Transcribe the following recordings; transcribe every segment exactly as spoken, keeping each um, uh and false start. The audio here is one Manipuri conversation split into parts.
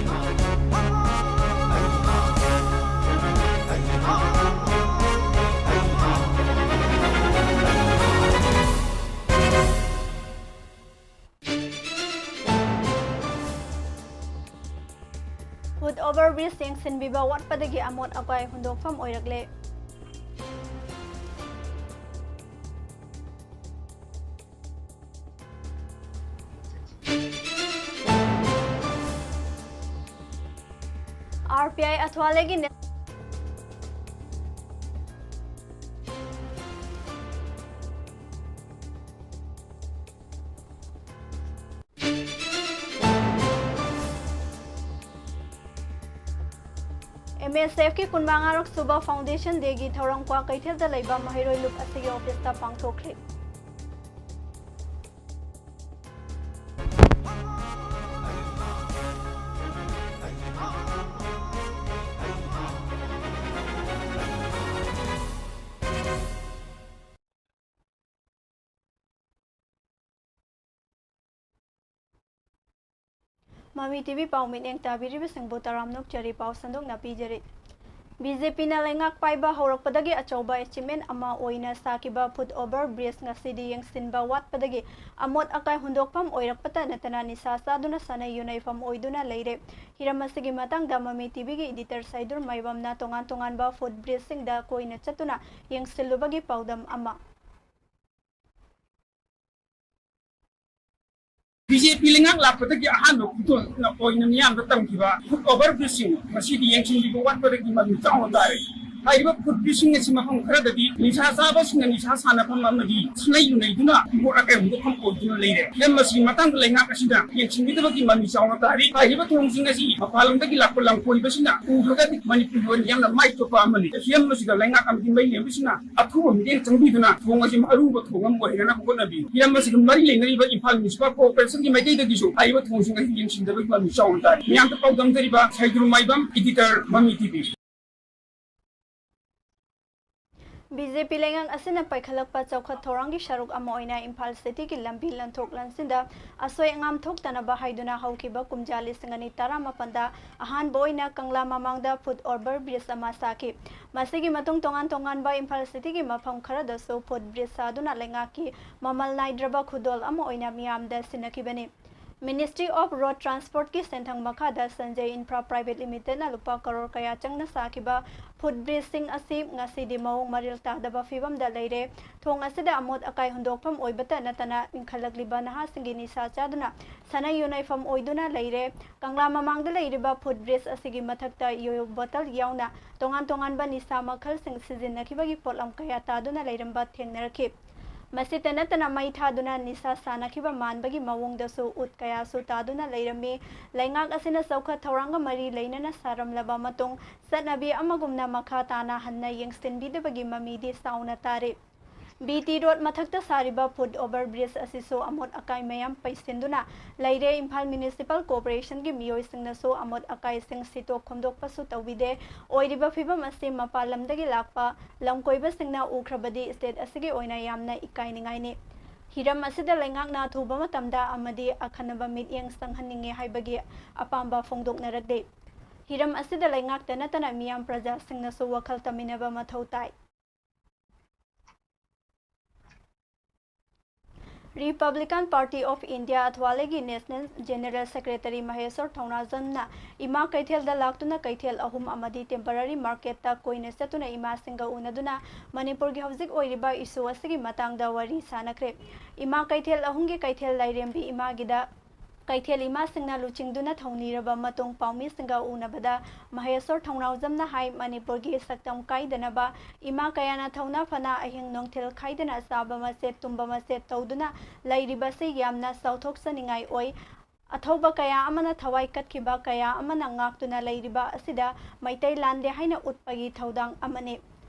Foot over bridge ꯌꯦꯡꯁꯤꯟꯕꯤꯕ ꯋꯥꯠꯄꯗꯒꯤ ꯑꯃꯣꯠ ꯑꯀꯥꯏ ꯍꯨꯟꯗꯣꯛꯐꯝ ꯑꯣꯏꯔꯛꯂꯦ꯫ ꯑꯥꯔ ꯄꯤ ꯑꯥꯏ ꯑꯊ꯭ꯋꯥꯂꯦꯒꯤ ꯅꯦ-, ꯑꯦꯝ ꯑꯦꯁ ꯑꯦꯐꯀꯤ ꯀꯨꯟꯃꯉꯥꯔꯛ ꯁꯨꯕ Foundation Dayꯒꯤ ꯊꯧꯔꯝ ꯀ꯭ꯋꯥꯀꯩꯊꯦꯜꯗ ꯂꯩꯕ ꯃꯍꯩꯔꯣꯏ ꯂꯨꯞ ꯑꯁꯤꯒꯤ ꯑꯣꯐꯤꯁꯇ ꯄꯥꯡꯊꯣꯛꯈ꯭ꯔꯦ꯫ ꯃꯃꯤ ꯇꯤ ꯚꯤ ꯄꯥꯎ ꯃꯤꯠꯌꯦꯡ ꯇꯥꯕꯤꯔꯤꯕꯁꯤꯡꯕꯨ ꯇꯔꯥꯝꯅ ꯑꯣꯛꯆꯔꯤ꯫ ꯄꯥꯎ ꯁꯟꯗꯣꯛꯅ ꯄꯤꯖꯔꯤ꯫ ꯕꯤ ꯖꯦ ꯄꯤꯅ ꯂꯩꯉꯥꯛ ꯄꯥꯏꯕ ꯍꯧꯔꯛꯄꯗꯒꯤ ꯑꯆꯧꯕ achievement ꯑꯃ ꯑꯣꯏꯅ ꯁꯥꯈꯤꯕ foot over bridge ꯉꯁꯤꯗꯤ ꯌꯦꯡꯁꯤꯟꯕ ꯋꯥꯠꯄꯗꯒꯤ ꯑꯃꯣꯠ ꯑꯀꯥꯏ ꯍꯨꯟꯗꯣꯛꯐꯝ ꯑꯣꯏꯔꯛꯄꯇ ꯅꯠꯇꯅ ꯅꯤꯁꯥ ꯆꯥꯗꯨꯅ ꯁꯥꯟꯅ ꯌꯨꯅꯩꯐꯝ ꯑꯣꯏꯗꯨꯅ ꯂꯩꯔꯦ꯫ ꯍꯤꯔꯝ ꯑꯁꯤꯒꯤ ꯃꯇꯥꯡꯗ ꯃꯃꯤ ꯇꯤ ꯚꯤꯒꯤ editor ꯁꯩꯗꯨꯔ ꯃꯥꯏꯕꯝꯅ ꯇꯣꯉꯥꯟ ꯇꯣꯉꯥꯟꯕ foot bridgeꯁꯤꯡꯗ ꯀꯣꯏꯅ ꯆꯠꯇꯨꯅ ꯌꯦꯡꯁꯤꯜꯂꯨꯕꯒꯤ ꯄꯥꯎꯗꯝ ꯑꯃ꯫ ꯕꯤ ꯖꯦ ꯄꯤ ꯂꯩꯉꯥꯛ ꯂꯥꯛꯄꯗꯒꯤ ꯑꯍꯥꯟꯕ ꯈꯨꯗꯣꯜ ꯑꯣꯏꯅ ꯃꯤꯌꯥꯝꯗ ꯇꯝꯈꯤꯕ foot over bridgeꯁꯤꯡ ꯉꯁꯤꯗꯤ ꯌꯦꯡꯁꯤꯟꯕꯤꯕ ꯋꯥꯠꯄꯗꯒꯤ ꯃꯃꯤ ꯆꯥꯎꯅ ꯇꯥꯔꯦ꯫ ꯍꯥꯏꯔꯤꯕ foot bridgeꯁꯤꯡ ꯑꯁꯤ ꯃꯐꯝ ꯈꯔꯗꯗꯤ ꯅꯤꯁꯥ ꯆꯥꯕꯁꯤꯡꯅ ꯅꯤꯁꯥ ꯁꯥꯟꯅꯐꯝ ꯑꯃꯗꯤ ꯁꯤꯅꯩ ꯌꯨꯅꯩꯗꯨꯅ ꯑꯃꯣꯠ ꯑꯀꯥꯏ ꯍꯨꯟꯗꯣꯛꯐꯝ ꯑꯣꯏꯗꯨꯅ ꯂꯩꯔꯦ꯫ ꯍꯤꯔꯝ ꯑꯁꯤꯒꯤ ꯃꯇꯥꯡꯗ ꯂꯩꯉꯥꯛ ꯑꯁꯤꯅ ꯌꯦꯡꯁꯤꯟꯕꯤꯗꯕꯒꯤ ꯃꯃꯤ ꯆꯥꯎꯅ ꯇꯥꯔꯤ꯫ ꯍꯥꯏꯔꯤꯕ ꯊꯣꯡꯁꯤꯡ ꯑꯁꯤ ꯃꯄꯥꯟ ꯂꯝꯗꯒꯤ ꯂꯥꯛꯄ ꯂꯝꯀꯣꯏꯕꯁꯤꯅ ꯎꯈ꯭ꯔꯒꯗꯤ ꯃꯅꯤꯄꯨꯔꯒꯤ ꯑꯣꯏꯅ ꯌꯥꯝꯅ ꯃꯥꯏ ꯆꯣꯞꯄ ꯑꯃꯅꯤ꯫ ꯍꯤꯔꯝ ꯑꯁꯤꯗ ꯂꯩꯉꯥꯛ ꯑꯃꯗꯤ ꯃꯩ ꯂꯦꯝꯕꯁꯤꯡꯅ ꯑꯊꯨꯕ ꯃꯤꯠꯌꯦꯡ ꯆꯪꯕꯤꯗꯨꯅ ꯊꯣꯡ ꯑꯁꯤ ꯑꯔꯨꯕ ꯊꯣꯡ ꯑꯃ ꯑꯣꯏꯍꯟꯅꯕ ꯍꯣꯠꯅꯕꯤꯌꯨ꯫ ꯍꯤꯔꯝ ꯑꯁꯤꯒ ꯃꯔꯤ ꯂꯩꯅꯔꯤꯕ ꯏꯝꯐꯥꯜ Municipal Corporationꯒꯤ ꯃꯥꯏꯀꯩꯗꯒꯤꯁꯨ ꯍꯥꯏꯔꯤꯕ ꯊꯣꯡꯁꯤꯡ ꯑꯁꯤ ꯌꯦꯡꯁꯤꯟꯗꯕꯒꯤ ꯃꯃꯤ ꯆꯥꯎꯅ ꯇꯥꯔꯤ꯫ ꯃꯤꯌꯥꯝꯗ ꯄꯥꯎꯗꯝꯖꯔꯤꯕ ꯁꯩꯗ꯭ꯔꯨ ꯃꯥꯏꯕꯝ, editor, ꯃꯃꯤ ꯇꯤ ꯚꯤ꯫ ꯕꯤ ꯖꯦ ꯄꯤ ꯂꯩꯉꯥꯛ ꯑꯁꯤꯅ ꯄꯥꯏꯈꯠꯂꯛꯄ ꯆꯥꯎꯈꯠ ꯊꯧꯔꯥꯡꯒꯤ ꯁꯔꯨꯛ ꯑꯃ ꯑꯣꯏꯅ ꯏꯝꯐꯥꯜ ꯁꯤꯇꯤꯒꯤ ꯂꯝꯕꯤ ꯂꯟꯊꯣꯛ ꯂꯟꯁꯤꯟꯗ ꯑꯁꯣꯏ ꯑꯉꯥꯝ ꯊꯣꯛꯇꯅꯕ ꯍꯥꯏꯗꯨꯅ ꯍꯧꯈꯤꯕ ꯀꯨꯝꯖꯥ ꯂꯤꯁꯤꯡ ꯑꯅꯤ ꯇꯔꯥꯃꯥꯄꯟꯗ ꯑꯍꯥꯟꯕ ꯑꯣꯏꯅ ꯀꯪꯂꯥ ꯃꯃꯥꯡꯗ ꯐꯨꯠ ꯑꯣꯚꯔ ꯕ꯭ꯔꯤꯖ ꯑꯃ ꯁꯥꯈꯤ꯫ ꯃꯁꯤꯒꯤ ꯃꯇꯨꯡ ꯇꯣꯉꯥꯟ ꯇꯣꯉꯥꯟꯕ ꯏꯝꯐꯥꯜ ꯁꯤꯇꯤꯒꯤ ꯃꯐꯝ ꯈꯔꯗꯁꯨ ꯐꯨꯠ ꯕ꯭ꯔꯤꯖ ꯁꯥꯗꯨꯅ ꯂꯩꯉꯥꯛꯀꯤ ꯃꯃꯜ ꯅꯥꯏꯗ꯭ꯔꯕ ꯈꯨꯗꯣꯜ ꯑꯃ ꯑꯣꯏꯅ ꯃꯤꯌꯥꯝꯗ ꯁꯤꯟꯅꯈꯤꯕꯅꯤ꯫ Ministry of Road Transportꯀꯤ ꯁꯦꯟꯊꯪ ꯃꯈꯥꯗ ꯁꯟꯖꯌ ꯏꯟꯐ꯭ꯔꯥ ꯄ꯭ꯔꯥꯏꯚꯦꯠ ꯂꯤꯃꯤꯇꯦꯗꯅ ꯂꯨꯄꯥ ꯀꯔꯣꯔ ꯀꯌꯥ ꯆꯪꯅ ꯁꯥꯈꯤꯕ ꯐꯨꯠ ꯕ꯭ꯔꯤꯖꯁꯤꯡ ꯑꯁꯤ ꯉꯁꯤꯗꯤ ꯃꯑꯣꯡ ꯃꯔꯤꯜ ꯇꯥꯗꯕ ꯐꯤꯕꯝꯗ ꯂꯩꯔꯦ꯫ ꯊꯣꯡ ꯑꯁꯤꯗ ꯑꯃꯣꯠ ꯑꯀꯥꯏ ꯍꯨꯟꯗꯣꯛꯐꯝ ꯑꯣꯏꯕꯇ ꯅꯠꯇꯅ ꯏꯟꯈꯠꯂꯛꯂꯤꯕ ꯅꯍꯥꯁꯤꯡꯒꯤ ꯅꯤꯁꯥ ꯆꯥꯗꯨꯅ ꯁꯥꯟꯅ ꯌꯨꯅꯩꯐꯝ ꯑꯣꯏꯗꯨꯅ ꯂꯩꯔꯦ꯫ ꯀꯪꯂꯥ ꯃꯃꯥꯡꯗ ꯂꯩꯔꯤꯕ ꯐꯨꯠ ꯕ꯭ꯔꯤꯖ ꯑꯁꯤꯒꯤ ꯃꯊꯛꯇ ꯌꯣꯌꯣ ꯕꯣꯇꯜ ꯌꯥꯎꯅ ꯇꯣꯉꯥꯟ ꯇꯣꯉꯥꯟꯕ ꯅꯤꯁꯥ ꯃꯈꯜꯁꯤꯡ ꯁꯤꯖꯤꯟꯅꯈꯤꯕꯒꯤ ꯄꯣꯠꯂꯝ ꯀꯌꯥ ꯇꯥꯗꯨꯅ ꯂꯩꯔꯝꯕ ꯊꯦꯡꯅꯔꯛꯈꯤ꯫ ꯃꯁꯤꯇ ꯅꯠꯇꯅ ꯃꯩ ꯊꯥꯗꯨꯅ ꯅꯤꯁꯥ ꯁꯥꯟꯅꯈꯤꯕ ꯃꯥꯟꯕꯒꯤ ꯃꯑꯣꯡꯗꯁꯨ ꯎꯠ ꯀꯌꯥꯁꯨ ꯇꯥꯗꯨꯅ ꯂꯩꯔꯝꯃꯤ꯫ ꯂꯩꯉꯥꯛ ꯑꯁꯤꯅ ꯆꯥꯎꯈꯠ ꯊꯧꯔꯥꯡꯒ ꯃꯔꯤ ꯂꯩꯅꯅ ꯁꯥꯔꯝꯂꯕ ꯃꯇꯨꯡ ꯆꯠꯅꯕꯤ ꯑꯃꯒꯨꯝꯅ ꯃꯈꯥ ꯇꯥꯅ ꯍꯟꯅ ꯌꯦꯡꯁꯤꯟꯕꯤꯗꯕꯒꯤ ꯃꯃꯤꯗꯤ ꯆꯥꯎꯅ ꯇꯥꯔꯤ꯫ ꯕꯤ ꯇꯤ ꯔꯣꯗ ꯃꯊꯛꯇ ꯁꯥꯔꯤꯕ ꯐꯨꯠ ꯑꯣꯚꯔ ꯕ꯭ꯔꯤꯖ ꯑꯁꯤꯁꯨ ꯑꯃꯣꯠ ꯑꯀꯥꯏ ꯃꯌꯥꯝ ꯄꯩꯁꯤꯟꯗꯨꯅ ꯂꯩꯔꯦ꯫ ꯏꯝꯐꯥꯜ ꯃ꯭ꯌꯨꯅꯤꯁꯤꯄꯥꯜ ꯀꯣꯔꯄꯣꯔꯦꯁꯟꯒꯤ ꯃꯤꯑꯣꯏꯁꯤꯡꯅꯁꯨ ꯑꯃꯣꯠ ꯑꯀꯥꯏꯁꯤꯡ ꯁꯤꯠꯇꯣꯛ ꯈꯣꯝꯗꯣꯛꯄꯁꯨ ꯇꯧꯕꯤꯗꯦ꯫ ꯑꯣꯏꯔꯤꯕ ꯐꯤꯕꯝ ꯑꯁꯤ ꯃꯄꯥꯟ ꯂꯝꯗꯒꯤ ꯂꯥꯛꯄ ꯂꯝꯀꯣꯏꯕꯁꯤꯡꯅ ꯎꯈ꯭ꯔꯕꯗꯤ ꯁ꯭ꯇꯦꯠ ꯑꯁꯤꯒꯤ ꯑꯣꯏꯅ ꯌꯥꯝꯅ ꯏꯀꯥꯏꯅꯤꯡꯉꯥꯏꯅꯤ꯫ ꯍꯤꯔꯝ ꯑꯁꯤꯗ ꯂꯩꯉꯥꯛꯅ ꯑꯊꯨꯕ ꯃꯇꯝꯗ ꯑꯃꯗꯤ ꯑꯈꯟꯅꯕ ꯃꯤꯠꯌꯦꯡ ꯆꯪꯍꯟꯅꯤꯡꯉꯤ ꯍꯥꯏꯕꯒꯤ ꯑꯄꯥꯝꯕ ꯐꯣꯡꯗꯣꯛꯅꯔꯛꯂꯤ꯫ ꯍꯤꯔꯝ ꯑꯁꯤꯗ ꯂꯩꯉꯥꯛꯇ ꯅꯠꯇꯅ ꯃꯤꯌꯥꯝ ꯄ꯭ꯔꯖꯥꯁꯤꯡꯅꯁꯨ ꯋꯥꯈꯜ ꯇꯝꯃꯤꯟꯅꯕ ꯃꯊꯧ ꯇꯥꯏ꯫ Republican Party of India ꯑꯊ꯭ꯋꯥꯂꯦꯒꯤ National General Secretary ꯃꯍꯦꯁ꯭ꯋꯔ ꯊꯧꯅꯥꯖꯝꯅ ꯏꯃꯥ ꯀꯩꯊꯦꯜꯗ ꯂꯥꯛꯇꯨꯅ ꯀꯩꯊꯦꯜ ꯑꯍꯨꯝ ꯑꯃꯗꯤ temporary marketꯇ ꯀꯣꯏꯅ ꯆꯠꯇꯨꯅ ꯏꯃꯥꯁꯤꯡꯒ ꯎꯅꯗꯨꯅ ꯃꯅꯤꯄꯨꯔꯒꯤ ꯍꯧꯖꯤꯛ ꯑꯣꯏꯔꯤꯕ issue ꯑꯁꯤꯒꯤ ꯃꯇꯥꯡꯗ ꯋꯥꯔꯤ ꯁꯥꯅꯈ꯭ꯔꯦ꯫ ꯏꯃꯥ ꯀꯩꯊꯦꯜ ꯑꯍꯨꯝꯒꯤ ꯀꯩꯊꯦꯜ ꯂꯥꯏꯔꯦꯝꯕꯤ ꯏꯃꯥꯒꯤꯗ ꯀꯩꯊꯦꯜ ꯏꯃꯥꯁꯤꯡꯅ ꯂꯨꯆꯤꯡꯗꯨꯅ ꯊꯧꯅꯤꯔꯕ ꯃꯇꯨꯡ ꯄꯥꯎꯃꯤꯁꯤꯡꯒ ꯎꯅꯕꯗ ꯃꯍꯦꯁ꯭ꯋꯔ ꯊꯧꯅꯥꯎꯖꯝꯅ ꯍꯥꯏ, ꯃꯅꯤꯄꯨꯔꯒꯤ ꯁꯛꯇꯝ ꯀꯥꯏꯗꯅꯕ ꯏꯃꯥ ꯀꯌꯥꯅ ꯊꯧꯅꯥ ꯐꯅ ꯑꯍꯤꯡ ꯅꯨꯡꯊꯤꯜ ꯈꯥꯏꯗꯅ ꯆꯥꯕ ꯃꯆꯦꯠ ꯇꯨꯝꯕ ꯃꯆꯦꯠ ꯇꯧꯗꯨꯅ ꯂꯩꯔꯤꯕꯁꯤ ꯌꯥꯝꯅ ꯆꯥꯎꯊꯣꯛꯆꯅꯤꯡꯉꯥꯏ ꯑꯣꯏ꯫ ꯑꯊꯧꯕ ꯀꯌꯥ ꯑꯃꯅ ꯊꯋꯥꯏ ꯀꯠꯈꯤꯕ ꯀꯌꯥ ꯑꯃꯅ ꯉꯥꯛꯇꯨꯅ ꯂꯩꯔꯤꯕ ꯑꯁꯤꯗ ꯃꯩꯇꯩ ꯂꯥꯟꯗꯦ ꯍꯥꯏꯅ ꯎꯠꯄꯒꯤ ꯊꯧꯗꯥꯡ ꯑꯃꯅꯤ꯫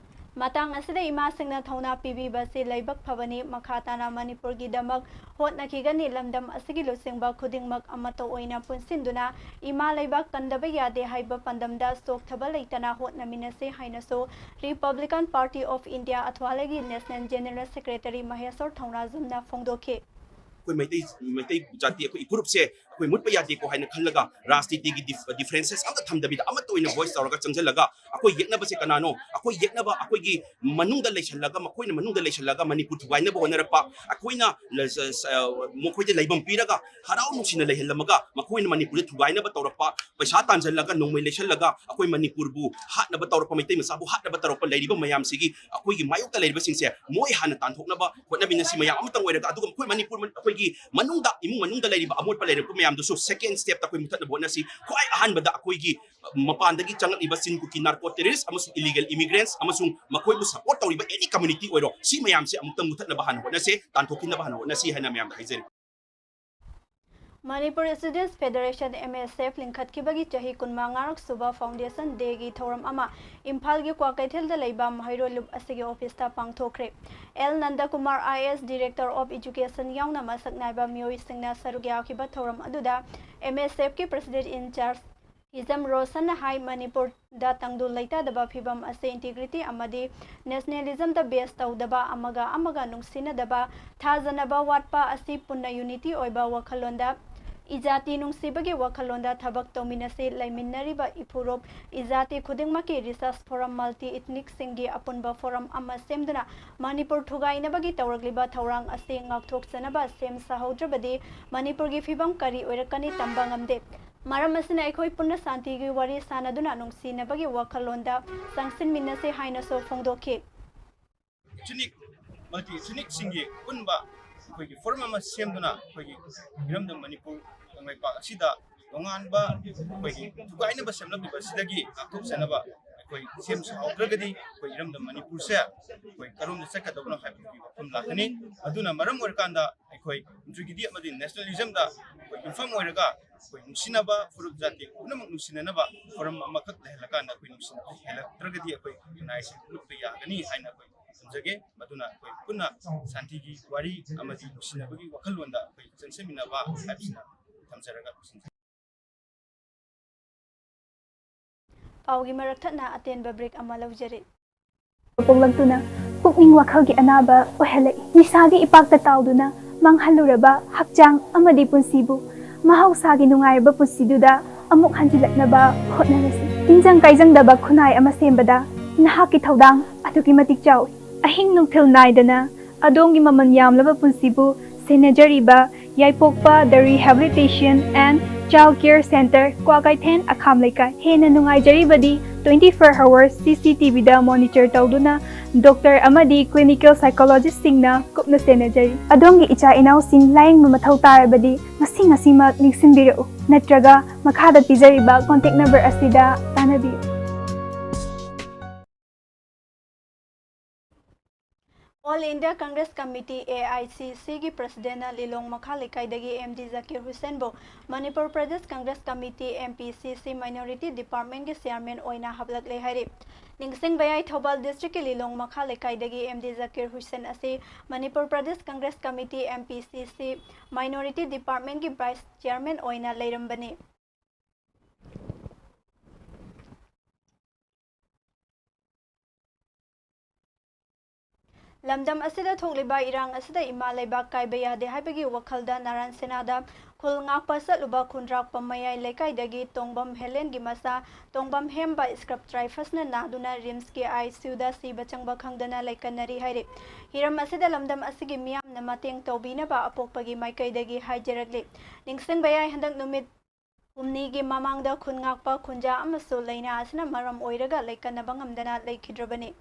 ꯃꯇꯥꯡ ꯑꯁꯤꯗ ꯏꯃꯥꯁꯤꯡꯅ ꯊꯧꯅꯥ ꯄꯤꯕꯤꯕꯁꯤ ꯂꯥꯏꯕꯛ ꯐꯕꯅꯤ꯫ ꯃꯈꯥ ꯇꯥꯅ ꯃꯅꯤꯄꯨꯔꯒꯤꯗꯃꯛ ꯍꯣꯠꯅꯈꯤꯒꯅꯤ꯫ ꯂꯝꯗꯝ ꯑꯁꯤꯒꯤ ꯂꯨꯆꯤꯡꯕ ꯈꯨꯗꯤꯡꯃꯛ ꯑꯃꯠꯇ ꯑꯣꯏꯅ ꯄꯨꯟꯁꯤꯟꯗꯨꯅ ꯏꯃꯥ ꯂꯩꯕꯥꯛ ꯀꯟꯗꯕ ꯌꯥꯗꯦ ꯍꯥꯏꯕ ꯄꯥꯟꯗꯝꯗ ꯆꯣꯛꯊꯕ ꯂꯩꯇꯅ ꯍꯣꯠꯅꯃꯤꯟꯅꯁꯤ ꯍꯥꯏꯅꯁꯨ Republican Party of India ꯑꯊ꯭ꯋꯥꯂꯩꯒꯤ National General Secretary ꯃꯍꯦꯁꯣꯔ ꯊꯧꯅꯥꯖꯝꯅ ꯐꯣꯡꯗꯣꯛꯈꯤ꯫ ꯑꯩꯈꯣꯏ ꯃꯩꯇꯩ ꯃꯩꯇꯩ ꯖꯥꯇꯤ ꯑꯩꯈꯣꯏ ꯏꯐꯨꯔꯨꯞꯁꯦ ꯑꯩꯈꯣꯏ ꯃꯨꯠꯄ ꯌꯥꯗꯦꯀꯣ ꯍꯥꯏꯅ ꯈꯜꯂꯒ ꯔꯥꯖꯅꯤꯇꯤꯒꯤ ꯗꯤꯐ- ꯗꯤꯐꯔꯦꯟꯁꯦꯁ ꯑꯝꯇ ꯊꯝꯗꯕꯤꯗ ꯑꯃꯠꯇ ꯑꯣꯏꯅ ꯚꯣꯏꯁ ꯇꯧꯔꯒ ꯆꯪꯁꯤꯜꯂꯒ ꯑꯩꯈꯣꯏ ꯌꯦꯛꯅꯕꯁꯦ ꯀꯅꯥꯅꯣ? ꯑꯩꯈꯣꯏ ꯌꯦꯛꯅꯕ ꯑꯩꯈꯣꯏꯒꯤ ꯃꯅꯨꯡꯗ ꯂꯩꯁꯜꯂꯒ ꯃꯈꯣꯏꯅ ꯃꯅꯨꯡꯗ ꯂꯩꯁꯜꯂꯒ ꯃꯅꯤꯄꯨꯔ ꯊꯨꯒꯥꯏꯅꯕ ꯍꯣꯠꯅꯔꯛꯄ, ꯑꯩꯈꯣꯏꯅ ꯂ- ꯁ- ꯁ- ꯃꯈꯣꯏꯗ ꯂꯩꯐꯝ ꯄꯤꯔꯒ ꯍꯔꯥꯎ ꯅꯨꯡꯁꯤꯅ ꯂꯩꯍꯜꯂꯝꯃꯒ ꯃꯈꯣꯏꯅ ꯃꯅꯤꯄꯨꯔꯗ ꯊꯨꯒꯥꯏꯅꯕ ꯇꯧꯔꯛꯄ, ꯄꯩꯁꯥ ꯇꯥꯟꯁꯤꯜꯂꯒ ꯅꯣꯡꯃꯩ ꯂꯩꯁꯜꯂꯒ ꯑꯩꯈꯣꯏ ꯃꯅꯤꯄꯨꯔꯕꯨ ꯍꯥꯠꯅꯕ ꯇꯧꯔꯛꯄ, ꯃꯩꯇꯩ ꯃꯆꯥꯕꯨ ꯍꯥꯠꯅꯕ ꯇꯧꯔꯛꯄ ꯂꯩꯔꯤꯕ ꯃꯌꯥꯝꯁꯤꯒꯤ ꯑꯩꯈꯣꯏꯒꯤ ꯃꯥꯌꯣꯛꯇ ꯂꯩꯔꯤꯕꯁꯤꯡꯁꯦ ꯃꯣꯏ ꯍꯥꯟꯅ ꯇꯥꯟꯊꯣꯛꯅꯕ ꯍꯣꯠꯅꯃꯤꯟꯅꯁꯤ ꯃꯌꯥꯝ ꯑꯃꯇꯪ ꯑꯣꯏꯔꯒ꯫ ꯑꯗꯨꯒ ꯑꯩꯈꯣꯏ ꯃꯅꯤꯄꯨꯔ ꯑꯩꯈꯣꯏꯒꯤ ꯃꯅꯨꯡꯗ ꯏꯃꯨꯡ ꯃꯅꯨꯡꯗ ꯂꯩꯔꯤꯕ ꯑꯃꯣꯠꯄ ꯂꯩꯔꯛꯄ ꯃꯌꯥꯝꯗꯨꯁꯨ ꯁꯦꯀꯦꯟ ꯁ꯭ꯇꯦꯞꯇ ꯑꯩꯈꯣꯏ ꯃꯨꯊꯠꯅꯕ ꯍꯣꯠꯅꯁꯤ꯫ ꯈ꯭ꯋꯥꯏ ꯑꯍꯥꯟꯕꯗ ꯑꯩꯈꯣꯏꯒꯤ ꯃꯄꯥꯟꯗꯒꯤ ꯆꯪꯂꯛꯂꯤꯕ ꯆꯤꯟ ꯀꯨꯀꯤ ꯅꯥꯔꯀꯣ ꯇꯦꯔꯤꯁ ꯑꯃꯁꯨꯡ ꯏꯂꯤꯒꯦꯜ ꯏꯃꯤꯒ꯭ꯔꯦꯟꯁ ꯑꯃꯁꯨꯡ ꯃꯈꯣꯏꯕꯨ ꯁꯄꯣꯔꯠ ꯇꯧꯔꯤꯕ ꯑꯦꯅꯤ ꯀꯝꯃ꯭ꯌꯨꯅꯤꯇꯤ ꯑꯣꯏꯔꯣ, ꯁꯤ ꯃꯌꯥꯝꯁꯦ ꯑꯃꯨꯛꯇꯪ ꯃꯨꯊꯠꯅꯕ ꯍꯥꯟꯅ ꯍꯣꯠꯅꯁꯤ, ꯇꯥꯟꯊꯣꯛꯈꯤꯅꯕ ꯍꯥꯟꯅ ꯍꯣꯠꯅꯁꯤ ꯍꯥꯏꯅ ꯃꯌꯥꯝꯗ ꯍꯥꯏꯖꯔꯤ꯫ Manipur Students Federation M S F ꯂꯤꯡꯈꯠꯈꯤꯕꯒꯤ ꯆꯍꯤ ꯀꯨꯟꯃꯉꯥꯔꯛ ꯁꯨꯕ Foundation Day ꯒꯤ ꯊꯧꯔꯝ ꯑꯃ ꯏꯝꯐꯥꯜꯒꯤ ꯀ꯭ꯋꯥꯀꯩꯊꯦꯜꯗ ꯂꯩꯕ ꯃꯍꯩꯔꯣꯏ ꯂꯨꯞ ꯑꯁꯤꯒꯤ ꯑꯣꯐꯤꯁꯇ ꯄꯥꯡꯊꯣꯛꯈ꯭ꯔꯦ꯫ L Nandakumar, I A S Director of Education ꯌꯥꯎꯅ ꯃꯁꯛ ꯅꯥꯏꯕ ꯃꯤꯑꯣꯏꯁꯤꯡꯅ ꯁꯔꯨꯛ ꯌꯥꯈꯤꯕ ꯊꯧꯔꯝ ꯑꯗꯨꯗ M S F ꯀꯤ President in Charge ꯍꯤꯖꯝ ꯔꯣꯁꯟꯅ ꯍꯥꯏ, ꯃꯅꯤꯄꯨꯔꯗ ꯇꯪꯗꯨ ꯂꯩꯇꯥꯗꯕ ꯐꯤꯕꯝ ꯑꯁꯤ integrity ꯑꯃꯗꯤ nationalism ꯗ base ꯇꯧꯗꯕ, ꯑꯃꯒ ꯑꯃꯒ ꯅꯨꯡꯁꯤꯅꯗꯕ, ꯊꯥꯖꯅꯕ ꯋꯥꯠꯄ ꯑꯁꯤ ꯄꯨꯟꯅ unity ꯑꯣꯏꯕ ꯋꯥꯈꯜꯂꯣꯟꯗ, ꯏꯖꯥꯇꯤ ꯅꯨꯡꯁꯤꯕꯒꯤ ꯋꯥꯈꯜꯂꯣꯟꯗ ꯊꯕꯛ ꯇꯧꯃꯤꯟꯅꯁꯤ꯫ ꯂꯩꯃꯤꯟꯅꯔꯤꯕ ꯏꯐꯨꯔꯨꯞ ꯏꯖꯥꯇꯤ ꯈꯨꯗꯤꯡꯃꯛꯀꯤ research forum, multi ethnic ꯁꯤꯡꯒꯤ ꯑꯄꯨꯟꯕ forum ꯑꯃ ꯁꯦꯝꯗꯨꯅ ꯃꯅꯤꯄꯨꯔ ꯊꯨꯒꯥꯏꯅꯕꯒꯤ ꯇꯧꯔꯛꯂꯤꯕ ꯊꯧꯔꯥꯡ ꯑꯁꯤ ꯉꯥꯛꯊꯣꯛꯆꯅꯕ ꯁꯦꯝ ꯁꯥꯍꯧꯗ꯭ꯔꯕꯗꯤ ꯃꯅꯤꯄꯨꯔꯒꯤ ꯐꯤꯕꯝ ꯀꯔꯤ ꯑꯣꯏꯔꯛꯀꯅꯤ ꯇꯝꯕ ꯉꯝꯗꯦ꯫ ꯃꯔꯝ ꯑꯁꯤꯅ ꯑꯩꯈꯣꯏ ꯄꯨꯟꯅ ꯁꯥꯟꯇꯤꯒꯤ ꯋꯥꯔꯤ ꯁꯥꯅꯗꯨꯅ ꯅꯨꯡꯁꯤꯅꯕꯒꯤ ꯋꯥꯈꯜꯂꯣꯟꯗ ꯆꯪꯁꯤꯟꯃꯤꯟꯅꯁꯤ ꯍꯥꯏꯅꯁꯨ ꯐꯣꯡꯗꯣꯛꯈꯤ꯫ ꯏꯊꯅꯤꯛ, ꯃꯜꯇꯤ ꯏꯊꯅꯤꯛꯁꯤꯡꯒꯤ ꯄꯨꯟꯕ ꯑꯩꯈꯣꯏꯒꯤ ꯐꯣꯔꯝ ꯑꯃ ꯁꯦꯝꯗꯨꯅ ꯑꯩꯈꯣꯏꯒꯤ ꯏꯔꯝꯗꯝ ꯃꯅꯤꯄꯨꯔ ꯀꯪꯂꯩꯄꯥꯛ ꯑꯁꯤꯗ ꯇꯣꯉꯥꯟꯕ ꯑꯩꯈꯣꯏꯒꯤ ꯊꯨꯒꯥꯏꯅꯕ ꯁꯦꯝꯂꯛꯂꯤꯕ ꯑꯁꯤꯗꯒꯤ ꯉꯥꯛꯊꯣꯛꯆꯅꯕ ꯑꯩꯈꯣꯏ ꯁꯦꯝ ꯁꯥꯍꯧꯗ꯭ꯔꯒꯗꯤ ꯑꯩꯈꯣꯏ ꯏꯔꯝꯗꯝ ꯃꯅꯤꯄꯨꯔꯁꯦ ꯑꯩꯈꯣꯏ ꯀꯔꯣꯝꯗ ꯆꯠꯀꯗꯕꯅꯣ ꯍꯥꯏꯕꯒꯤ ꯋꯥꯐꯝ ꯂꯥꯛꯀꯅꯤ꯫ ꯑꯗꯨꯅ ꯃꯔꯝ ꯑꯣꯏꯔꯀꯥꯟꯗ ꯑꯩꯈꯣꯏ integrity ꯑꯃꯗꯤ nationalism ꯗ ꯑꯩꯈꯣꯏ ꯌꯨꯝꯐꯝ ꯑꯣꯏꯔꯒ ꯑꯩꯈꯣꯏ ꯅꯨꯡꯁꯤꯅꯕ, ꯐꯨꯔꯨꯞ ꯖꯥꯇꯤ ꯄꯨꯝꯅꯃꯛ ꯅꯨꯡꯁꯤꯅꯅꯕ ꯐꯣꯔꯝ ꯑꯃꯈꯛ ꯂꯩꯍꯜꯂꯀꯥꯟꯗ ꯑꯩꯈꯣꯏ ꯅꯨꯡꯁꯤꯅꯕ ꯍꯦꯜꯂꯛꯇ꯭ꯔꯒꯗꯤ ꯑꯩꯈꯣꯏ ꯈꯨꯟꯅꯥꯏꯁꯦ ꯃꯨꯠꯄ ꯌꯥꯒꯅꯤ ꯍꯥꯏꯅ ꯑꯩꯈꯣꯏ ꯊꯝꯖꯒꯦ꯫ ꯃꯗꯨꯅ ꯑꯩꯈꯣꯏ ꯄꯨꯟꯅ ꯁꯥꯟꯇꯤꯒꯤ ꯋꯥꯔꯤ ꯑꯃꯗꯤ ꯅꯨꯡꯁꯤꯅꯕꯒꯤ ꯋꯥꯈꯜꯂꯣꯟꯗ ꯑꯩꯈꯣꯏ ꯆꯪꯁꯤꯟꯃꯤꯟꯅꯕ ꯍꯥꯏꯕꯁꯤꯅ ꯊꯝꯖꯔꯒ ꯂꯣꯏꯁꯤꯟꯖꯒꯦ꯫ ꯄꯥꯎꯒꯤ ꯃꯔꯛ ꯊꯠꯅ ꯑꯇꯦꯟꯕ ꯕ꯭ꯔꯦꯛ ꯑꯃ ꯂꯧꯖꯔꯤ꯫ ꯄꯣꯛꯂꯛꯇꯨꯅ ꯄꯨꯛꯅꯤꯡ ꯋꯥꯈꯜꯒꯤ ꯑꯅꯥꯕ ꯑꯣꯏꯍꯜꯂꯛꯏ꯫ ꯅꯤꯁꯥꯒꯤ ꯏꯄꯥꯛꯇ ꯇꯥꯎꯗꯨꯅ ꯃꯥꯡꯍꯜꯂꯨꯔꯕ ꯍꯛꯆꯥꯡ ꯑꯃꯗꯤ ꯄꯨꯟꯁꯤꯕꯨ ꯃꯍꯧꯁꯥꯒꯤ ꯅꯨꯡꯉꯥꯏꯔꯕ ꯄꯨꯟꯁꯤꯗꯨꯗ ꯑꯃꯨꯛ ꯍꯟꯖꯤꯜꯂꯛꯅꯕ ꯍꯣꯠꯅꯔꯁꯤ꯫ ꯇꯤꯟꯖꯪ ꯀꯥꯏꯖꯪꯗꯕ ꯈꯨꯟꯅꯥꯏ ꯑꯃ ꯁꯦꯝꯕꯗ ꯅꯍꯥꯛꯀꯤ ꯊꯧꯗꯥꯡ ꯑꯗꯨꯛꯀꯤ ꯃꯇꯤꯛ ꯆꯥꯎꯏ꯫ ꯑꯍꯤꯡ ꯅꯨꯡꯊꯤꯜ ꯅꯥꯏꯗꯅ ꯑꯗꯣꯝꯒꯤ ꯃꯃꯜ ꯌꯥꯝꯂꯕ ꯄꯨꯟꯁꯤꯕꯨ ꯁꯦꯟꯅꯖꯔꯤꯕ ꯌꯥꯏꯄꯣꯛꯄ The Rehabilitation and Child Care Center, Kwakeithel, ꯑꯈꯥꯝ ꯂꯩꯀꯥꯏ꯫ ꯍꯦꯟꯅ ꯅꯨꯡꯉꯥꯏꯖꯔꯤꯕꯗꯤ twenty four hours C C T V ꯗ monitor ꯇꯧꯗꯨꯅ doctor ꯑꯃꯗꯤ clinical psychologist ꯁꯤꯡꯅ ꯀꯨꯞꯅ ꯁꯦꯟꯅꯖꯔꯤ꯫ ꯑꯗꯣꯝꯒꯤ ꯏꯆꯥ ꯏꯅꯥꯎꯁꯤꯡ ꯂꯥꯌꯦꯡꯕ ꯃꯊꯧ ꯇꯥꯔꯕꯗꯤ ꯉꯁꯤ ꯉꯁꯤꯃꯛ ꯅꯤꯡꯁꯤꯡꯕꯤꯔꯛꯎ, ꯅꯠꯇ꯭ꯔꯒ ꯃꯈꯥꯗ ꯄꯤꯖꯔꯤꯕ contact number ꯑꯁꯤꯗ ꯇꯥꯟꯅꯕꯤꯌꯨ꯫ All India Congress Committee, A I C C, ꯒꯤ president ꯅ ꯂꯤꯂꯣꯡ ꯃꯈꯥ ꯂꯩꯀꯥꯏꯗꯒꯤ M D ꯖꯀꯤꯔ ꯍꯨꯁꯦꯟꯕꯨ Manipur Pradesh Congress committee, M P C C, minority department ꯀꯤ chairman ꯑꯣꯏꯅ ꯍꯥꯞꯂꯛꯂꯦ ꯍꯥꯏꯔꯤ꯫ ꯅꯤꯡꯁꯤꯡꯕ ꯌꯥꯏ, ꯊꯧꯕꯥꯜ district ꯀꯤ ꯂꯤꯂꯣꯡ ꯃꯈꯥ ꯂꯩꯀꯥꯏꯗꯒꯤ M D ꯖꯀꯤꯔ ꯍꯨꯁꯦꯟ ꯑꯁꯤ Manipur Pradesh Congress committee, M P C C, minority department ꯀꯤ vice chairman ꯑꯣꯏꯅ ꯂꯩꯔꯝꯕꯅꯤ꯫ ꯂꯝꯗꯝ ꯑꯁꯤꯗ ꯊꯣꯛꯂꯤꯕ ꯏꯔꯥꯡ ꯑꯁꯤꯗ ꯏꯃꯥ ꯂꯩꯕꯥꯛ ꯀꯥꯏꯕ ꯌꯥꯗꯦ ꯍꯥꯏꯕꯒꯤ ꯋꯥꯈꯜꯗ ꯅꯥꯔꯥꯟ ꯁꯦꯅꯥꯗ ꯈꯨꯜ ꯉꯥꯛꯄ ꯆꯠꯂꯨꯕ ꯈꯨꯟꯗ꯭ꯔꯥꯛꯄꯝ ꯃꯌꯥꯏ ꯂꯩꯀꯥꯏꯗꯒꯤ ꯇꯣꯡꯕꯝ ꯍꯦꯂꯦꯟꯒꯤ ꯃꯆꯥ ꯇꯣꯡꯕꯝ ꯍꯦꯝꯕ scrub typhus ꯅ ꯅꯥꯗꯨꯅ RIMS ꯀꯤ I C U ꯗ ꯁꯤꯕ ꯆꯪꯕ ꯈꯪꯗꯅ ꯂꯩꯀꯠꯅꯔꯤ ꯍꯥꯏꯔꯤ꯫ ꯍꯤꯔꯝ ꯑꯁꯤꯗ ꯂꯝꯗꯝ ꯑꯁꯤꯒꯤ ꯃꯤꯌꯥꯝꯅ ꯃꯇꯦꯡ ꯇꯧꯕꯤꯅꯕ ꯑꯄꯣꯛꯄꯒꯤ ꯃꯥꯏꯀꯩꯗꯒꯤ ꯍꯥꯏꯖꯔꯛꯂꯤ꯫ ꯅꯤꯡꯁꯤꯡꯕ ꯌꯥꯏ, ꯍꯟꯗꯛ ꯅꯨꯃꯤꯠ ꯍꯨꯝꯅꯤꯒꯤ ꯃꯃꯥꯡꯗ ꯈꯨꯟ ꯉꯥꯛꯄ ꯈꯨꯟꯖꯥ ꯑꯃꯁꯨ ꯂꯥꯏꯅꯥ ꯑꯁꯤꯅ ꯃꯔꯝ ꯑꯣꯏꯔꯒ ꯂꯩꯀꯠꯅꯕ ꯉꯝꯗꯅ ꯂꯩꯈꯤꯗ꯭ꯔꯕꯅꯤ꯫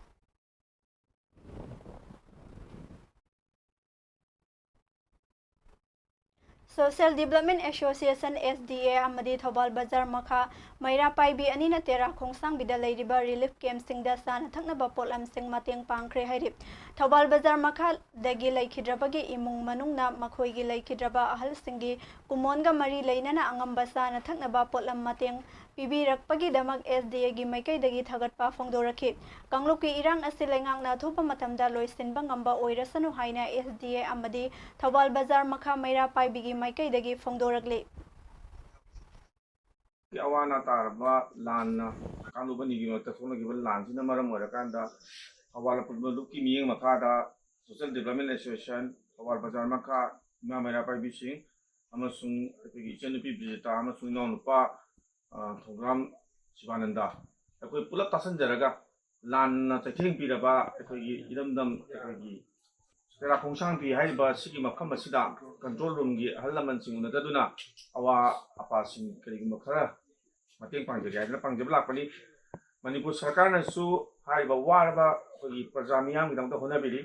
Social Development Association, S D A, ꯑꯃꯗꯤ ꯊꯧꯕꯥꯜ ꯕꯖꯥꯔ ꯃꯈꯥ ꯃꯩꯔꯥ ꯄꯥꯏꯕꯤ ꯑꯅꯤꯅ ꯇꯦꯔꯥ ꯈꯣꯡꯁꯥꯡꯕꯤꯗ ꯂꯩꯔꯤꯕ relief camp ꯁꯤꯡꯗ ꯆꯥꯅ ꯊꯛꯅꯕ ꯄꯣꯠꯂꯝꯁꯤꯡ ꯃꯇꯦꯡ ꯄꯥꯡꯈ꯭ꯔꯦ ꯍꯥꯏꯔꯤ꯫ ꯊꯧꯕꯥꯜ ꯕꯖꯥꯔ ꯃꯈꯥꯗꯒꯤ ꯂꯩꯈꯤꯗ꯭ꯔꯕꯒꯤ ꯏꯃꯨꯡ ꯃꯅꯨꯡꯅ ꯃꯈꯣꯏꯒꯤ ꯂꯩꯈꯤꯗ꯭ꯔꯕ ꯑꯍꯜꯁꯤꯡꯒꯤ ꯀꯨꯃꯣꯟꯒ ꯃꯔꯤ ꯂꯩꯅꯅ ꯑꯉꯝꯕ ꯆꯥꯅ ꯊꯛꯅꯕ ꯄꯣꯠꯂꯝ ꯃꯇꯦꯡ ꯄꯤꯕꯤꯔꯛꯄꯒꯤꯗꯃꯛ S D A ꯒꯤ ꯃꯥꯏꯀꯩꯗꯒꯤ ꯊꯥꯒꯠꯄ ꯐꯣꯡꯗꯣꯔꯛꯈꯤ꯫ ꯀꯥꯡꯂꯨꯞꯀꯤ ꯏꯔꯥꯡ ꯑꯁꯤ ꯂꯩꯉꯥꯛꯅ ꯑꯊꯨꯕ ꯃꯇꯝꯗ ꯂꯣꯏꯁꯤꯟꯕ ꯉꯝꯕ ꯑꯣꯏꯔꯁꯅꯨ ꯍꯥꯏꯅ S D A ꯑꯃꯗꯤ ꯊꯧꯕꯥꯜ ꯕꯖꯥꯔ ꯃꯈꯥ ꯃꯩꯔꯥ ꯄꯥꯏꯕꯤꯒꯤ ꯃꯥꯏꯀꯩꯗꯒꯤ ꯐꯣꯡꯗꯣꯔꯛꯂꯤ꯫ ꯑꯋꯥ ꯑꯅꯥ ꯇꯥꯔꯕ ꯂꯥꯟꯅ ꯀꯥꯡꯂꯨꯞ ꯑꯅꯤꯒꯤ ꯃꯔꯛꯇ ꯊꯣꯛꯅꯈꯤꯕ ꯂꯥꯟꯁꯤꯅ ꯃꯔꯝ ꯑꯣꯏꯔꯀꯥꯟꯗ ꯊꯧꯕꯥꯜ ꯑꯄꯨꯟꯕ ꯂꯨꯞꯀꯤ ꯃꯤꯠꯌꯦꯡ ꯃꯈꯥꯗ Social Development Association, ꯊꯧꯕꯥꯜ ꯕꯖꯥꯔ ꯃꯈꯥ ꯏꯃꯥ ꯃꯩꯔꯥ ꯄꯥꯏꯕꯤꯁꯤꯡ ꯑꯃꯁꯨꯡ ꯑꯩꯈꯣꯏꯒꯤ ꯏꯆꯟꯅꯨꯄꯤ ꯕꯤꯖꯤꯇꯥ ꯑꯃꯁꯨꯡ ꯏꯅꯥꯎꯅꯨꯄꯥ, ꯑ, ꯊꯧꯒ꯭ꯔꯥꯝ ꯁꯤꯕꯥꯅꯟꯗ, ꯑꯩꯈꯣꯏ ꯄꯨꯂꯞ ꯇꯥꯁꯟꯖꯔꯒ ꯂꯥꯟꯅ ꯆꯩꯊꯦꯡ ꯄꯤꯔꯕ ꯑꯩꯈꯣꯏꯒꯤ ꯏꯔꯝꯗꯝ, ꯑꯩꯈꯣꯏꯒꯤ ꯀꯩꯔꯥꯛ ꯈꯣꯡꯁꯥꯡꯕꯤ ꯍꯥꯏꯔꯤꯕ ꯁꯤꯒꯤ ꯃꯐꯝ ꯑꯁꯤꯗ control room ꯒꯤ ꯑꯍꯜ ꯂꯃꯟꯁꯤꯡ ꯎꯅꯗꯗꯨꯅ ꯑꯋꯥ ꯑꯄꯥꯁꯤꯡ ꯀꯔꯤꯒꯨꯝꯕ ꯈꯔ ꯃꯇꯦꯡ ꯄꯥꯡꯖꯒꯦ ꯍꯥꯏꯗꯅ ꯄꯥꯡꯖꯕ ꯂꯥꯛꯄꯅꯤ꯫ ꯃꯅꯤꯄꯨꯔ ꯁꯔꯀꯥꯔꯅꯁꯨ ꯍꯥꯏꯔꯤꯕ ꯋꯥꯔꯕ ꯑꯩꯈꯣꯏꯒꯤ ꯄ꯭ꯔꯖꯥ ꯃꯤꯌꯥꯝꯒꯤꯗꯃꯛꯇ ꯍꯣꯠꯅꯕꯤꯔꯤ꯫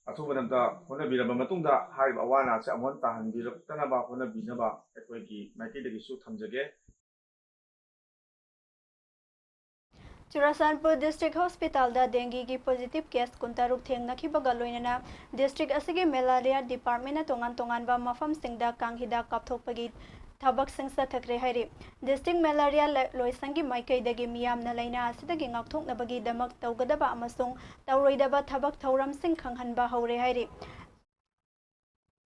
ꯑꯊꯨꯕ ꯃꯇꯝꯗ ꯍꯣꯠꯅꯕꯤꯔꯕ ꯃꯇꯨꯡꯗ ꯍꯥꯏꯔꯤꯕ ꯑꯋꯥ ꯑꯅꯥꯁꯦ ꯑꯃꯨꯛ ꯍꯟꯅ ꯇꯥꯍꯟꯕꯤꯔꯛꯇꯅꯕ ꯍꯣꯠꯅꯕꯤꯅꯕ ꯑꯩꯈꯣꯏꯒꯤ ꯃꯥꯏꯀꯩꯗꯒꯤꯁꯨ ꯊꯝꯖꯒꯦ꯫ ꯆꯨꯔꯥꯆꯥꯟꯄꯨꯔ District Hospital ꯗ dengue ꯒꯤ positive case ꯀꯨꯟꯇꯔꯨꯛ ꯊꯦꯡꯅꯈꯤꯕꯒ ꯂꯣꯏꯅꯅ district ꯑꯁꯤꯒꯤ malaria department ꯅ ꯇꯣꯉꯥꯟ ꯇꯣꯉꯥꯟꯕ ꯃꯐꯝꯁꯤꯡꯗ ꯀꯥꯡ ꯍꯤꯗꯥꯛ ꯀꯥꯞꯊꯣꯛꯄꯒꯤ ꯊꯕꯛꯁꯤꯡ ꯆꯠꯊꯈ꯭ꯔꯦ ꯍꯥꯏꯔꯤ꯫ District malaria ꯂ-, ꯂꯣꯏꯁꯪꯒꯤ ꯃꯥꯏꯀꯩꯗꯒꯤ ꯃꯤꯌꯥꯝꯅ ꯂꯥꯏꯅꯥ ꯑꯁꯤꯗꯒꯤ ꯉꯥꯛꯊꯣꯛꯅꯕꯒꯤꯗꯃꯛ ꯇꯧꯒꯗꯕ ꯑꯃꯁꯨꯡ ꯇꯧꯔꯣꯏꯗꯕ ꯊꯕꯛ ꯊꯧꯔꯝꯁꯤꯡ ꯈꯪꯍꯟꯕ ꯍꯧꯔꯦ ꯍꯥꯏꯔꯤ꯫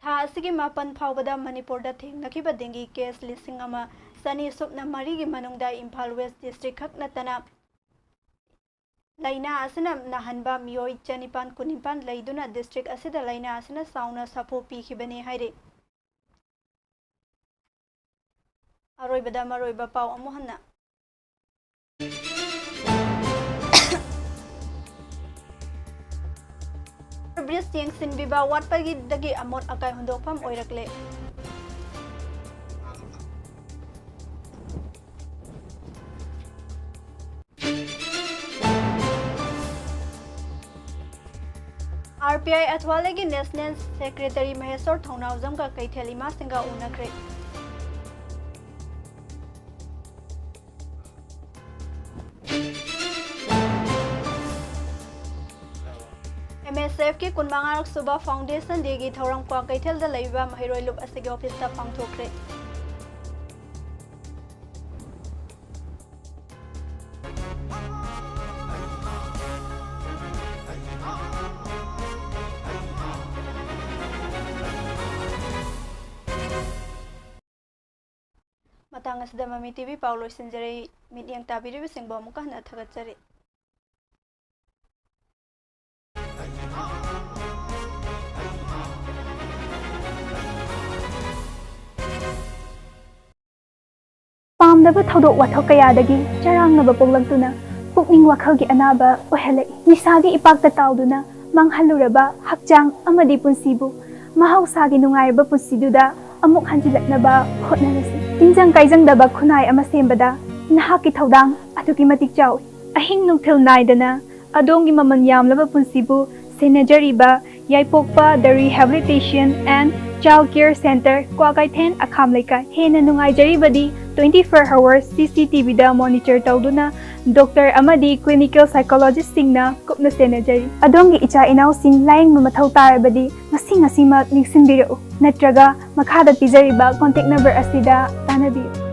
ꯊꯥ ꯑꯁꯤꯒꯤ ꯃꯥꯄꯟ ꯐꯥꯎꯕꯗ ꯃꯅꯤꯄꯨꯔꯗ ꯊꯦꯡꯅꯈꯤꯕ dengue case ꯂꯤꯁꯤꯡ ꯑꯃ ꯆꯅꯤ ꯁꯨꯞꯅ ꯃꯔꯤꯒꯤ ꯃꯅꯨꯡꯗ ꯏꯝꯐꯥꯜ West District ꯈꯛ ꯅꯠꯇꯅ ꯂꯥꯏꯅꯥ ꯑꯁꯤꯅ ꯅꯥꯍꯟꯕ ꯃꯤꯑꯣꯏ ꯆꯅꯤꯄꯥꯟ ꯀꯨꯟꯅꯤꯄꯥꯟ ꯂꯩꯗꯨꯅ district ꯑꯁꯤꯗ ꯂꯥꯏꯅꯥ ꯑꯁꯤꯅ ꯆꯥꯎꯅ ꯁꯥꯐꯨ ꯄꯤꯈꯤꯕꯅꯤ ꯍꯥꯏꯔꯤ꯫ ꯑꯔꯣꯏꯕꯗ ꯃꯔꯨꯑꯣꯏꯕ ꯄꯥꯎ ꯑꯃꯨꯛ ꯍꯟꯅ꯫ Bridge ꯌꯦꯡꯁꯤꯟꯕꯤꯕ ꯋꯥꯠꯄꯒꯤꯗꯒꯤ ꯑꯃꯣꯠ ꯑꯀꯥꯏ ꯍꯨꯟꯗꯣꯛꯐꯝ ꯑꯣꯏꯔꯛꯂꯦ꯫ R P I ꯑꯊ꯭ꯋꯥꯂꯦꯒꯤ National Secretary ꯃꯍꯦꯁꯣꯔ ꯊꯧꯅꯥꯎꯖꯝꯒ ꯀꯩꯊꯦꯜ ꯏꯃꯥꯁꯤꯡꯒ ꯎꯅꯈ꯭ꯔꯦ꯫ M S F ꯀꯤ ꯀꯨꯟꯃꯉꯥꯔꯛ ꯁꯨꯕ Foundation Day ꯒꯤ ꯊꯧꯔꯝ ꯀ꯭ꯋꯥꯀꯩꯊꯦꯜꯗ ꯂꯩꯕ ꯃꯍꯩꯔꯣꯏ ꯂꯨꯞ ꯑꯁꯤꯒꯤ office ꯇ ꯄꯥꯡꯊꯣꯛꯈ꯭ꯔꯦ꯫ ꯃꯇꯥꯡ ꯑꯁꯤꯗ ꯃꯃꯤ ꯇꯤꯚꯤ ꯄꯥꯎ ꯂꯣꯏꯁꯤꯟꯖꯔꯦ꯫ ꯃꯤꯠꯌꯦꯡ ꯇꯥꯕꯤꯔꯤꯕꯁꯤꯡꯕꯨ ꯑꯃꯨꯛꯀ ꯍꯟꯅ ꯊꯥꯒꯠꯆꯔꯤ꯫ ꯄꯥꯝꯗꯕ ꯊꯧꯗꯣꯛ ꯋꯥꯊꯣꯛ ꯀꯌꯥꯗꯒꯤ ꯆꯔꯥꯡꯅꯕ ꯄꯣꯛꯂꯛꯇꯨꯅ ꯄꯨꯛꯅꯤꯡ ꯋꯥꯈꯜꯒꯤ ꯑꯅꯥꯕ ꯑꯣꯏꯍꯜꯂꯛꯏ꯫ ꯅꯤꯁꯥꯒꯤ ꯏꯄꯥꯛꯇ ꯇꯥꯎꯗꯨꯅ ꯃꯥꯡꯍꯜꯂꯨꯔꯕ ꯍꯛꯆꯥꯡ ꯑꯃꯗꯤ ꯄꯨꯟꯁꯤꯕꯨ ꯃꯍꯧꯁꯥꯒꯤ ꯅꯨꯡꯉꯥꯏꯔꯕ ꯄꯨꯟꯁꯤꯗꯨꯗ ꯑꯃꯨꯛ ꯍꯟꯖꯤꯜꯂꯛꯅꯕ ꯍꯣꯠꯅꯔꯁꯤ꯫ ꯇꯤꯟꯖꯪ ꯀꯥꯏꯖꯪꯗꯕ ꯈꯨꯟꯅꯥꯏ ꯑꯃ ꯁꯦꯝꯕꯗ ꯅꯍꯥꯛꯀꯤ ꯊꯧꯗꯥꯡ ꯑꯗꯨꯛꯀꯤ ꯃꯇꯤꯛ ꯆꯥꯎꯏ꯫ ꯑꯍꯤꯡ ꯅꯨꯡꯊꯤꯜ ꯅꯥꯏꯗꯅ ꯑꯗꯣꯝꯒꯤ ꯃꯃꯜ ꯌꯥꯝꯂꯕ ꯄꯨꯟꯁꯤꯕꯨ ꯁꯦꯟꯅꯖꯔꯤꯕ ꯌꯥꯏꯄꯣꯛꯄ The Rehabilitation and Child Care Center, Kwakeithel, ꯑꯈꯥꯝ ꯂꯩꯀꯥꯏ꯫ ꯍꯦꯟꯅ ꯅꯨꯡꯉꯥꯏꯖꯔꯤꯕꯗꯤ twenty four hours C C T V ꯗ monitor ꯇꯧꯗꯨꯅ doctor ꯑꯃꯗꯤ clinical psychologist ꯁꯤꯡꯅ ꯀꯨꯞꯅ ꯁꯦꯟꯅꯖꯔꯤ꯫ ꯑꯗꯣꯝꯒꯤ ꯏꯆꯥ ꯏꯅꯥꯎꯁꯤꯡ ꯂꯥꯌꯦꯡꯕ ꯃꯊꯧ ꯇꯥꯔꯕꯗꯤ ꯉꯁꯤ ꯉꯁꯤꯃꯛ ꯅꯤꯡꯁꯤꯡꯕꯤꯔꯛꯎ, ꯅꯠꯇ꯭ꯔꯒ ꯃꯈꯥꯗ ꯄꯤꯖꯔꯤꯕ contact number ꯑꯁꯤꯗ ꯇꯥꯟꯅꯕꯤꯌꯨ꯫